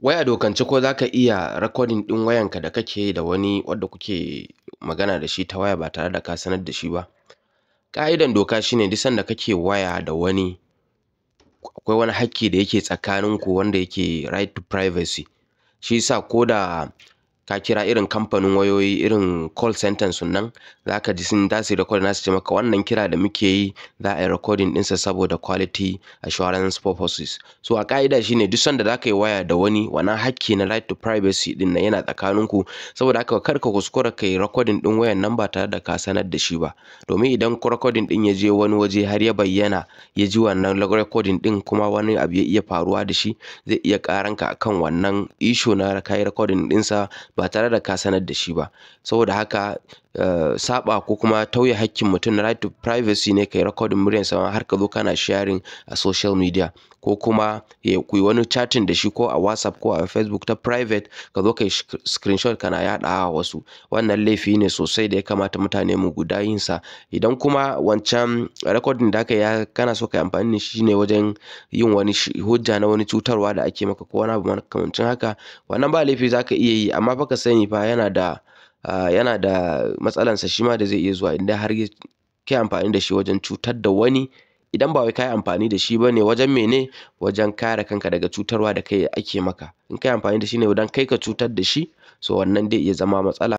Wai a dokance ko za ka iya recording ɗin wayanka da kake yi da wani wadda kuke magana da shi ta waya ba tare da ka sanar da shi ba? Ƙa'idan doka shine duk sanda kake waya da wani, akwai wani hakki da yake tsakaninku wanda yake right to privacy. Shi yasa ko da ka kira irin kamfanin wayoyi, irin call center sun nan, za ka ji sun za su yi recording, za su ce maka wannan kira da muke yi za a yi recording ɗinsa saboda quality assurance purposes. So a ƙa'ida shine duk sanda za ka yi waya da wani, wannan hakki na right to privacy ɗin nan yana tsakaninku. Saboda haka kar ka kuskura ka yi recording ɗin wayan nan ba tare da ka sanar da shi ba. Domin idan recording ɗin ya je wani waje har ya bayyana, ya ji wannan recording ɗin kuma wani abu ya iya faruwa da shi, zai iya ƙaranka akan wannan issue na ka yi recording ɗinsa ba tare da ka sanar da shi ba. Saboda haka saɓa ko kuma tauye hakkin mutum na right to privacy ne ka yi recording muryarsa har ka zo kana sharing a social media, ko kuma ku yi wani chatting da shi ko a WhatsApp ko a Facebook ta private, ka zo ka yi screenshot kana yaɗawa wasu. Wannan laifi ne sosai da ya kamata mutane mu guda yin sa. Idan kuma wancan recording da aka yi kana so ka yi amfani da shi ne wajen yin wani hujja na wani cutarwa da ake maka ko wani abu makamancin haka, wannan ba laifi, za ka iya yi. Amma fa ka sani fa yana da matsalansa shi ma da zai iya zuwa idan har ka yi amfani da shi wajen cutar da wani. Idan ba wai ka yi amfani da shi ba ne wajen mene? Wajen kare kanka daga cutarwa da kai ake maka. In ka yi amfani da shi ne don kai ka cutar da shi, so wannan zai iya zama matsala.